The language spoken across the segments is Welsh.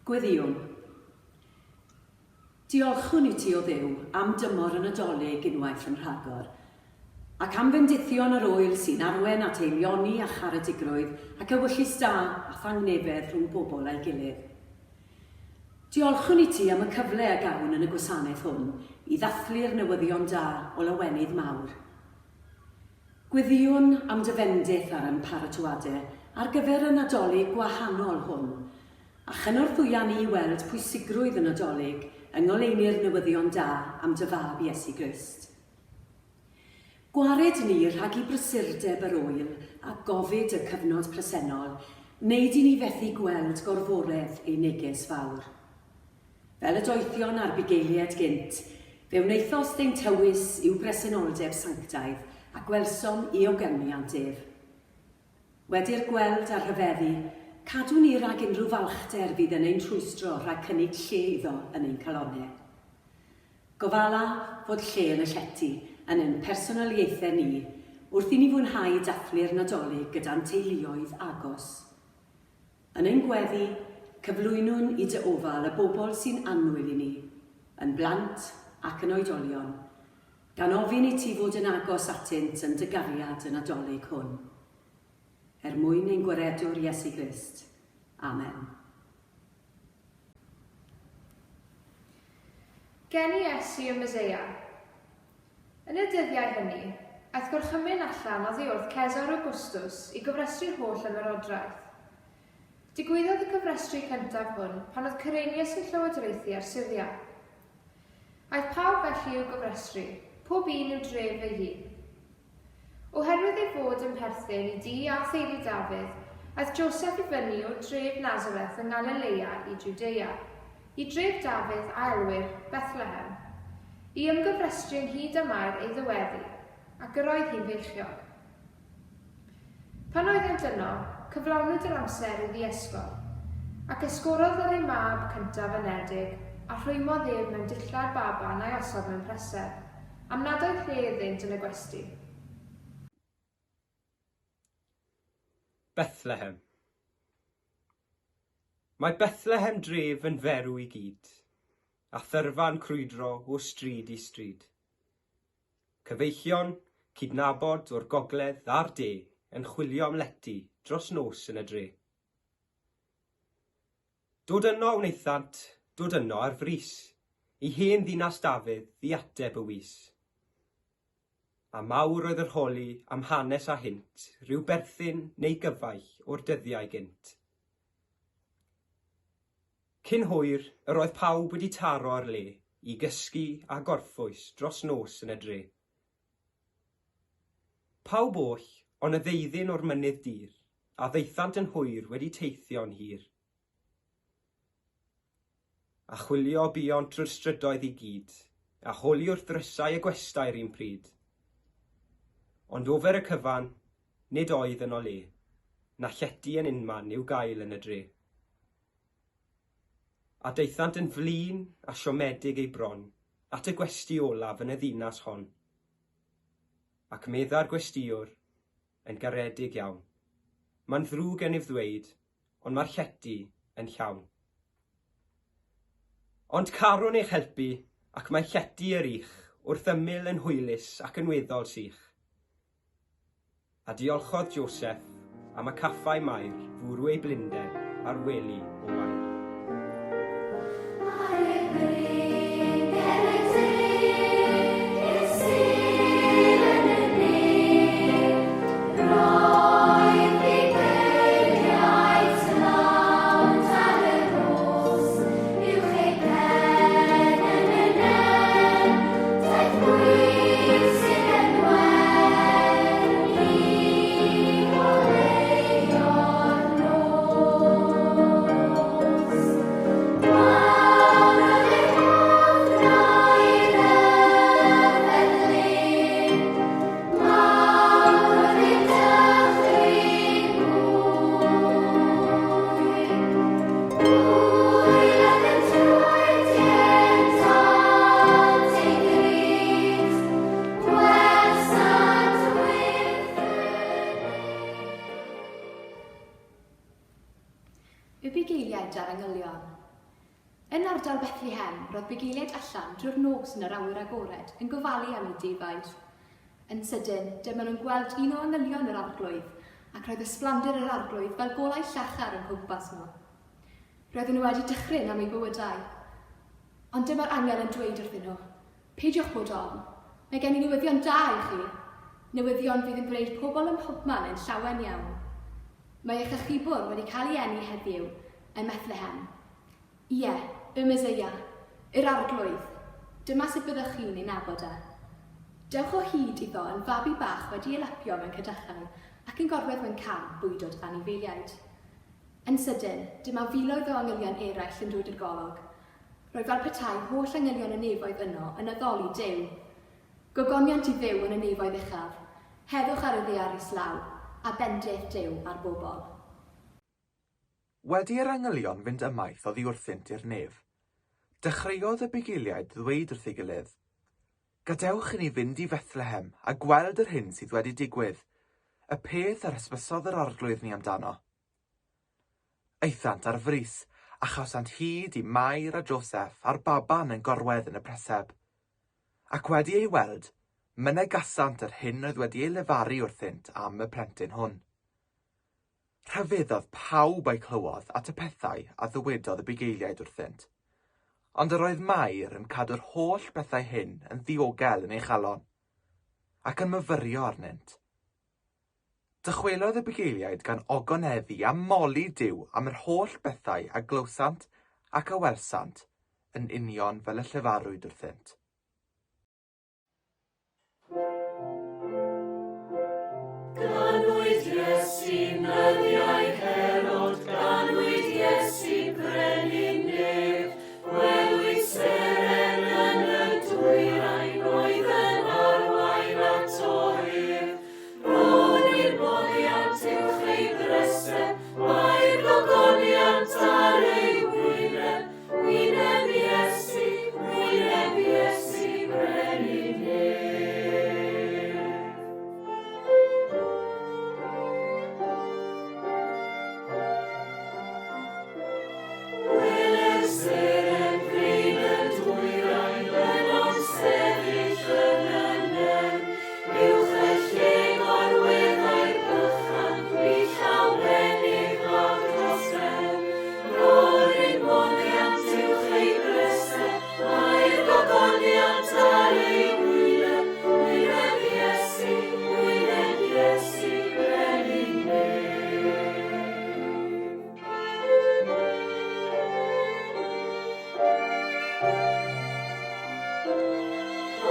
Gweddïwn. Diolchwn i ti, O Dduw, am dymor y Nadolig unwaith yn rhagor, ac am fendithion yr ŵyl sy'n arwen at eilioni a charedigrwydd ac ewyllys da a thangnefedd rhwng bobl a'i gilydd. Diolchwn i ti am y cyfle a gawn yn y gwasanaeth hwn i ddathlu'r newyddion da o lawenydd mawr. Gweddïwn am dy fendith ar ein paratoadau ar gyfer y Nadolig gwahanol hwn, a chynorthwya ni i weld pwysigrwydd y Nadolig yng ngoleuni'r newyddion da am dy Fab Iesu Grist. Gwared ni rhag i brysurdeb yr ŵyl a gofid y cyfnod presennol wneud i ni fethu gweld gorforedd ei neges fawr. Fel y doethion a'r bugeiliaid gynt, fe wnaethost ein tywys i'w bresenoldeb sanctaidd a gwelsom i ogyniant ef. Wedi'r gweld a'r rhyfeddu, cadw ni rhag unrhyw falchder fydd yn ein rhwystro rhag cynnig lle iddo yn ein calonnau. Gofala fod lle yn y llety yn ein personoliaethau ni wrth i ni fwynhau dathlu'r Nadolig gyda'n teuluoedd agos. Yn ein gweddi, cyflwynwn i dy ofal y bobl sy'n annwyl i ni, yn blant ac yn oedolion, gan ofyn i ti fod yn agos atynt yn dy gariad y Nadolig hwn. Er mwyn ein Gwaredwr Iesu Grist. Amen. Geni Iesu y Meseia. Yn y dyddiau hynny, aeth gorchymyn allan oddi wrth Cesar Augustus i gofrestru'r holl ymerodraeth. Digwyddodd y cofrestru cyntaf hwn pan oedd Cyrenius yn llywodraethu ar Syria. Aeth pawb felly i'w gofrestru, pob un i'w dref ei hun. Oherwydd ei fod yn perthyn i dŷ a theulu Dafydd, aeth Joseff i fyny o dref Nasareth yng Ngalileia i Jwdea, i dref Dafydd a elwir Bethlehem, i ymgofrestru ynghyd â Mair ei ddyweddi, ac yr oedd hi'n feichiog. Pan oeddent yno, cyflawnwyd yr amser iddi esgor, ac esgorodd ar ei mab cyntaf anedig, a rhwymodd ef mewn dillad baban a'i osod mewn preseb. Am nad oedd lle iddynt yn y gwesty. Bethlehem. Mae Bethlehem dref yn ferw i gyd, a thyrfa'n crwydro o stryd i stryd. Cyfeillion, cydnabod o'r gogledd a'r de yn chwilio am lety dros nos yn y dre. Dod yno wnaethant, dod yno ar frys, i hen ddinas Dafydd i ateb y wys. A mawr oedd yr holi am hanes a hynt rhyw berthyn neu gyfaill o'r dyddiau gynt. Cyn hwyr, yr oedd pawb wedi taro ar le i gysgu a gorffwys dros nos yn y dre. Pawb oll, ond y ddeuddyn o'r mynydd dir, a ddaethant yn hwyr wedi teithio'n hir. A chwilio buont trwy'r strydoedd i gyd, a holi wrth ddrysau y gwestai'r un pryd. Ond ofer y cyfan, nid oedd yno le, na llety yn unman i'w gael yn y dre. A daethant yn flin a siomedig eu bron at y gwesty olaf yn y ddinas hon. Ac medda'r gwestïwr, yn garedig iawn, Mae'n ddrwg gennyf ddweud, ond mae'r llety yn llawn. Ond carwn eich helpu, ac mae llety yr ych wrth ymyl yn hwylus ac yn weddol sych. A diolchodd Joseph am y caffau Mair fwrw ei blinder ar wely o wair. Ar y brig er y deg i'r sul yn y byd, roedd bugeiliaid tlawd ar y rhos, uwch eu pen yn y nen, daeth gwŷr sydd yn wen i oleuo'r nos. Mawr oedd eu hofnau ryfedd lun, mawr oedd eu dychryn hwy. Hwyl ac yn troedient at ei gryd, gwelsant wyrth y Y bugeiliaid a'r angylion. Yn ardal Bethlehem, roedd bugeiliaid allan drwy'r nos yn yr awyr agored yn gofalu am eu defaid. Yn sydyn, dyma nhw'n gweld un o angylion yr Arglwydd, ac roedd ysblander yr Arglwydd fel golau llachar o'n cwmpas nhw. Roedden nhw wedi dychryn am eu bywydau. Ond dyma'r angel yn dweud wrthyn nhw, Peidiwch bod ofn, mae gen i newyddion da i chi, newyddion fydd yn gwneud pobl ym mhobman yn llawen iawn. Mae eich achubwr wedi cael ei eni heddiw ym Methlehem. Ie, y Meseia, yr Arglwydd. Dyma sut byddwch chi'n ei nabod e. Dewch o hyd iddo yn fabi bach wedi ei lapio mewn cadachau ac yn gorwedd mewn cafn bwydod anifeiliaid. Yn sydyn, dyma filoedd o angylion eraill yn dod i'r golwg. Roedd fel petai holl angylion y nefoedd yno yn addoli Duw. Gogoniant i Dduw yn y nefoedd uchaf, heddwch ar y ddaear islaw, a bendith Duw ar bobl. Wedi i'r angylion fynd ymaith oddi wrthynt i'r nef, dechreuodd y bugeiliaid ddweud wrth ei gilydd, Gadewch i ni fynd i Fethlehem a gweld yr hyn sydd wedi digwydd, y peth yr hysbysodd yr Arglwydd ni amdano. Aethant ar frys, a chawsant hyd i Mair a Joseff a'r baban yn gorwedd yn y preseb. Ac wedi ei weld, mynegasant yr hyn oedd wedi ei lefaru wrthynt am y plentyn hwn. Rhyfeddodd pawb a'i clywodd at y pethau a ddywedodd y bugeiliaid wrthynt. Ond yr oedd Mair yn cadw'r holl bethau hyn yn ddiogel yn ei chalon, ac yn myfyrio arnynt. Dychwelodd y bugeiliaid gan ogoneddu a moli Duw am yr holl bethau a glywsant ac a welsant, yn union fel y llefarwyd wrthynt. Ganwyd Iesu nyddiau Herod, ganwyd Iesu brenin nef, gwelwyd seren yn y dwyrain oedd yn arwain ato ef. Rhoddid moliant uwch ei breseb, mae'r gogoniant ar ei wyneb, Wyneb Iesu, wyneb Iesu, brenin nef. Wele'r seren brin y dwyrain yno'n sefyll yn y nen, uwch y lle gorweddai'r bychan, bu llawenydd fawr dros ben. Rhoddir moliant uwch ei breseb, mae'r gogoniant ar ei wyneb, wyneb Iesu, wyneb Iesu, brenin nef.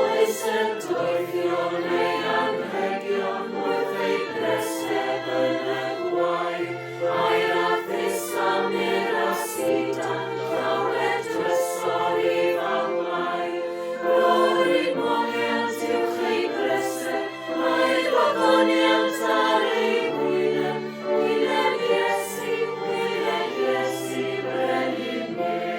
Oes yn doethion ei anrhegion wrth ei breseb yn y gwair, aur a thus a myrr a sidan, llawer drysor i fawr Mair. Rhoddir moliant uwch ei breseb, mae'r gogoniant ar ei wyneb, wyneb Iesu, wyneb Iesu, brenin nef.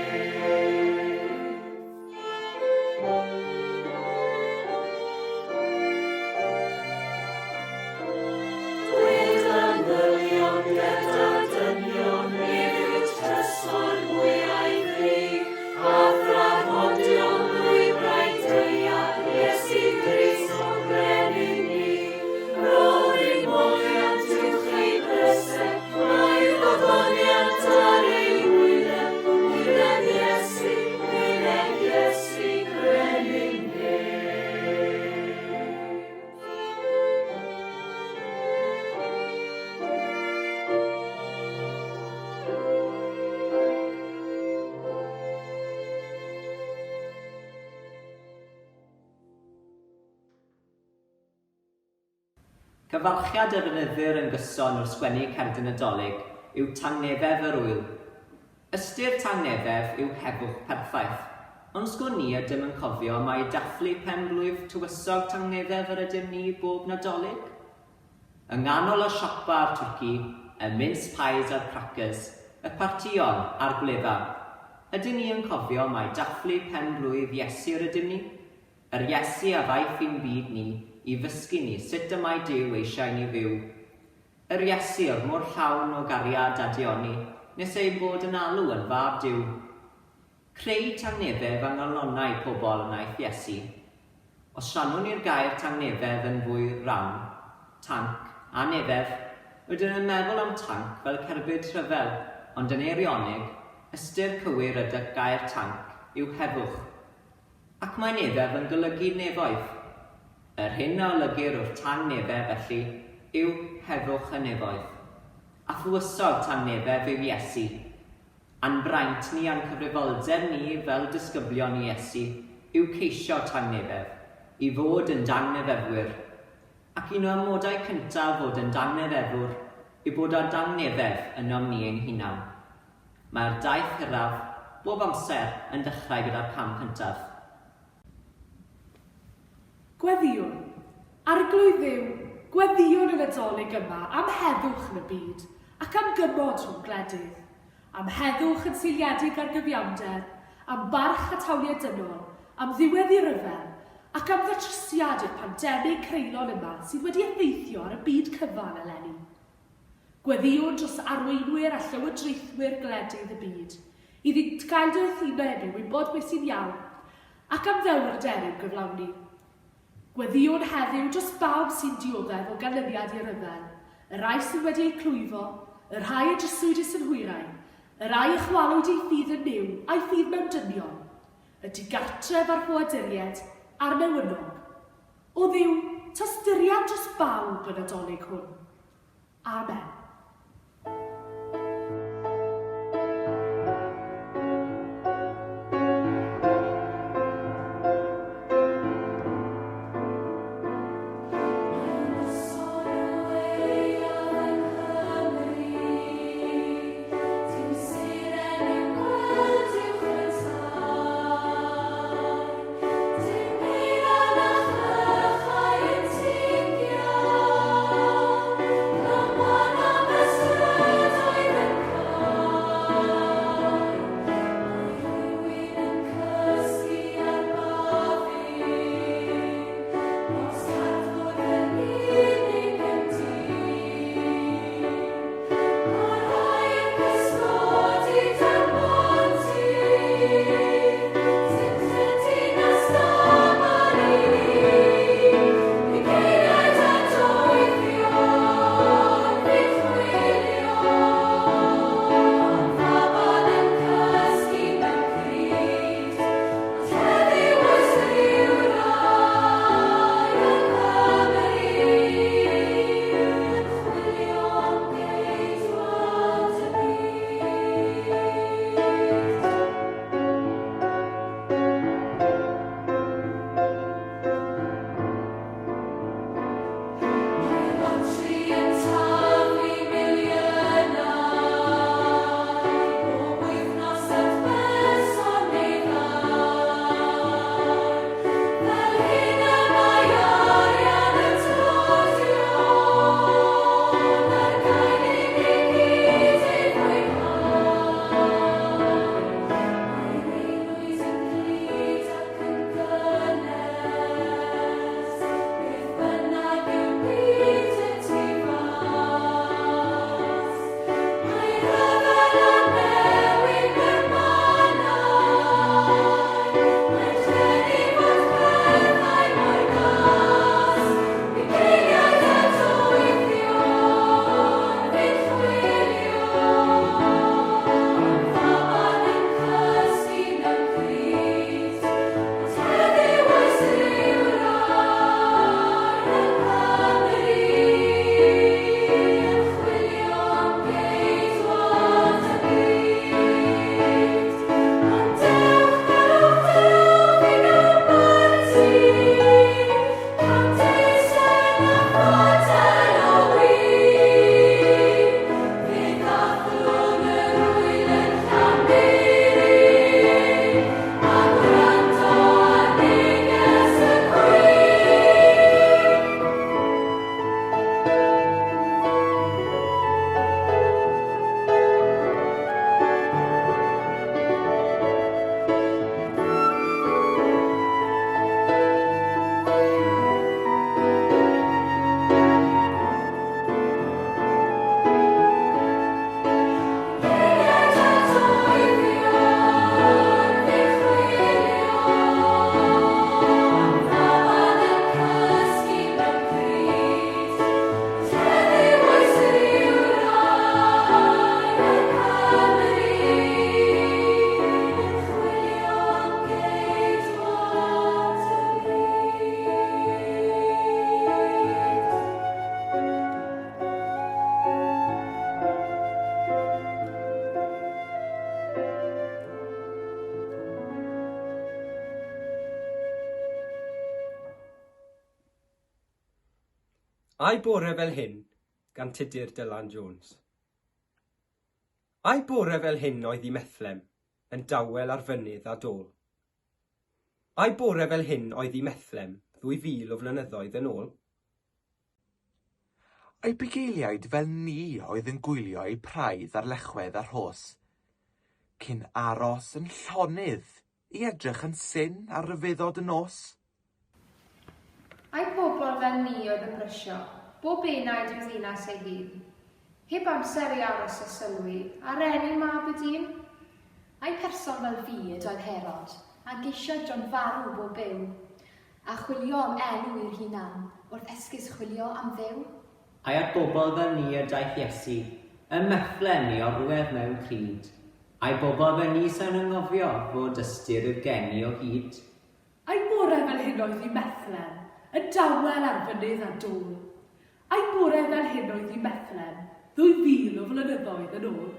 Dwed angylion gyda dynion, ef yw trysor mwyau fri, a thraddodion lwybrau daear, Iesu Grist o'n brenin ni. Rhoddir moliant uwch ei breseb, Mae'r gogoniant ar ei wyneb, wyneb Iesu, wyneb Iesu, brenin nef. Cyfarchiad a ddefnyddir yn gyson wrth sgwennu cerdyn Nadolig yw tangnefedd yr ŵyl. Ystyr tangnefedd yw heddwch perffaith, ond sgwn i ydym yn cofio mai dathlu pen-blwydd tywysog tangnefedd yr ydym ni bob Nadolig? Yng nghanol y siopa a'r twrci, y mince pies a'r crackers, y partïon a'r gwledda, ydyn ni yn cofio mai dathlu pen-blwydd Iesu yr ydym ni? Yr Iesu a ddaeth i'n byd ni i ddysgu ni sut y mae Duw eisiau ni fyw. Yr Iesu oedd mor llawn o gariad a dioni nes ein bod yn alw yn Fab Duw. Creu tangnefedd yng nghalonnau pobl wnaeth Iesu. Os rhannwn ni'r gair tangnefedd yn fwy ran, tanc, a nefedd, rydym yn meddwl am tanc fel cerbyd rhyfel, ond yn eirionig, ystyr cywir y gair tanc yw heddwch. Ac mae nefedd yn golygu nefoedd. Yr hyn a olygir wrth tangnefedd, felly, yw heddwch y nefoedd. A thywysog tangnefedd yw Iesu. A'n braint ni a'n cyfrifoldeb ni fel disgyblion i Iesu yw ceisio tangnefedd, i fod yn dangnefeddwyr. Ac un o amodau cyntaf fod yn dangnefeddwr yw bod â dangnefedd ynom ni ein hunan. Mae'r daith hiraf, bob amser, yn dechrau gyda'r cam cyntaf. Gweddïwn. Arglwydd Dduw, gweddïwn y Nadolig yma am heddwch yn y byd, ac am gymod rhwng gwledydd. Am heddwch yn seiliedig ar gyfiawnder, am barch at hawliau dynol, am ddiwedd i ryfel, ac am ddatrysiad i'r pandemig creulon yma sydd wedi effeithio ar y byd cyfan eleni. Gweddïwn dros arweinwyr a llywodraethwyr gwledydd y byd, iddynt gael doethineb i wybod beth sy'n iawn, ac am ddewrder i'w gyflawni. Gweddïwn heddiw dros bawb sy'n dioddef o ganlyniad i ryfel, y rhai sydd wedi eu clwyfo, y rhai y dryswyd eu synhwyrau, y rhai y chwalwyd eu ffydd yn Nuw a'u ffydd mewn dynion, y digartref a'r ffoaduriaid, a'r newynog. O Dduw, tosturiad dros bawb y Nadolig hwn. Amen. Ai bore fel hyn gan Tudur Dylan Jones. Ai bore fel hyn oedd i Methlem, yn dawel ar fynydd a dôl. Ai bore fel hyn oedd i Methlem 2000 o flynyddoedd yn ôl? Ai bugeiliaid fel ni oedd yn gwylio eu praidd ar lechwedd a rhos, cyn aros yn llonydd i edrych yn syn ar ryfeddod y nos? Ai pobl fel ni oedd yn brysio, bob enaid i'w ddinas ei hun, heb amser i aros a sylwi ar eni mab y dyn? Ai person fel fi ydoedd Herod, a geisiodd John farw bob byw, a chwilio am enw i'r hunan, wrth esgus chwilio am Dduw? Ai at bobl fel ni y daeth Iesu, ym Methlehem i orwedd mewn crud? Ai bobl fel ni sy'n anghofio fod ystyr i'r geni o hyd? Ai bore fel hyn oedd hi Methlen, yn dawel ar fynydd a dôl? Ai bore fel hyn oedd hi Methlen, ddwy fil o flynyddoedd yn ôl?